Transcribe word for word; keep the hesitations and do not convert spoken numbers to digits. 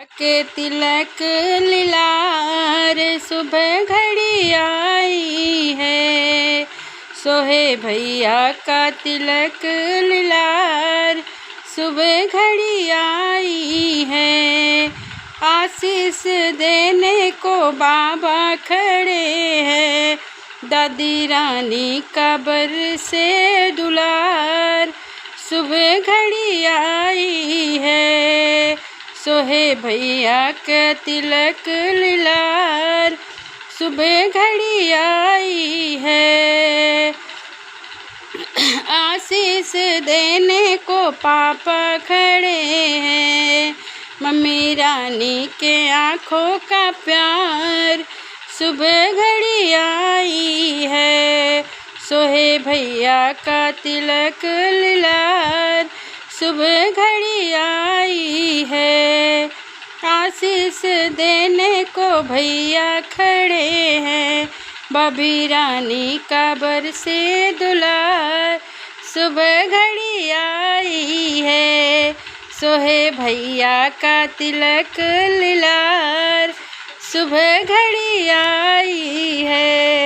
के तिलक लिलार शुभ घड़ी आई है, सोहे भैया का तिलक लिलार शुभ घड़ी आई है। आशीष देने को बाबा खड़े हैं, दादी रानी कब्र से दुलार शुभ घड़ी आई है, सोहे भैया के तिलक लिलार शुभ घड़ी आई है। आशीष देने को पापा खड़े हैं, मम्मी रानी के आँखों का प्यार शुभ घड़ी आई है, सोहे भैया का तिलक लिलार शुभ घड़ी आई है। आशीष देने को भैया खड़े हैं, बबी रानी कब्र से दुलार शुभ घड़ी आई है, सोहे भैया का तिलक लिलार शुभ घड़ी आई है।